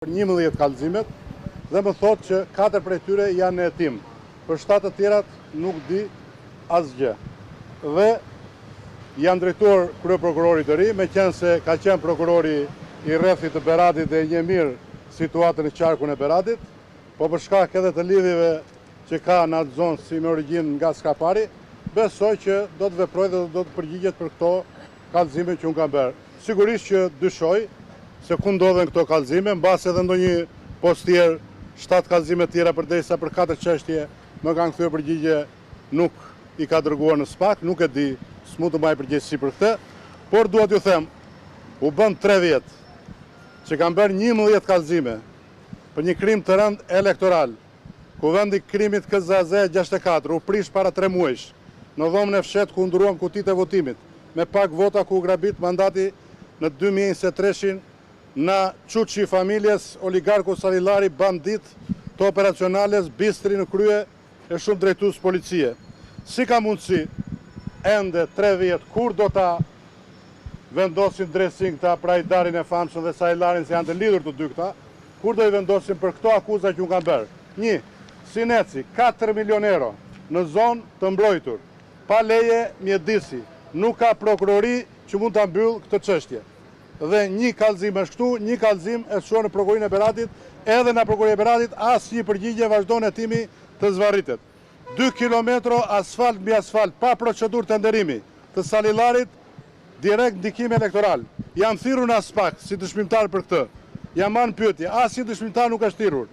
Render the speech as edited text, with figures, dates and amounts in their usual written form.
Për 11 kallëzimet dhe më thotë që katër prej tyre janë në hetim. Për shtatë të tjerat nuk di asgjë. Dhe jam drejtuar kryeprokurorit të ri, meqenëse ka qenë prokurori i rrethit të Beratit dhe e njeh mirë situatën në qarkun e Beratit, po për shkak edhe të lidhjeve që ka në atë zonë si me origjinë nga Skrapari, besoj që do të veprojë dhe do të përgjigjet për këto kallëzime që unë kam bërë. Sigurisht që dyshoj se ku ndodhen këto kallëzime, mbase edhe ndonjë postier, shtatë kallëzime të tjera përderisa për katër çështje më kanë kthyer përgjigje nuk i ka dërguar në SPAK, nuk e di, s'mund të mbaj përgjegjësi për këtë, por dua t'ju them, u bënë tre vjet që kam bërë 11 kallëzime për një krim të rëndë elektoral. Kuvendi i krimit KZAZ 64 u prish para tre muajsh, në dhomën e fshehtë ku ndërruam kutitë e votimit, me pak vota ku u grabit mandati në 2023-shin na Çuçi familjes, oligarku Salillari, bandit të operacionales, Bistri në krye e shumë drejtues policie. Si ka mundësi ende tre vjet kur do ta vendosin drejtësinë këta për Hajdarin e famshëm dhe Salillarin se janë të lidhur të dy këta, kur do i vendosin për këto akuza që unë kam bërë? Një, Sineci, 4 milion euro në zonë të mbrojtur, pa leje mjedisi, nuk ka prokurori që mund ta mbyllë këtë çështje. Dhe një kallëzim është këtu, një kallëzim e çuar në prokurorinë e Beratit, edhe nga prokuroria e Beratit asnjë përgjigje vazhdon hetimi të zvarritet. 2 kilometro asfalt mbi asfalt pa procedurë tenderimi të Salillarit direkt ndikim elektoral. Jam thirrur në SPAK si dëshmimtar për këtë. Jam marrë në pyetje, asnjë dëshmimtar nuk është thirrur.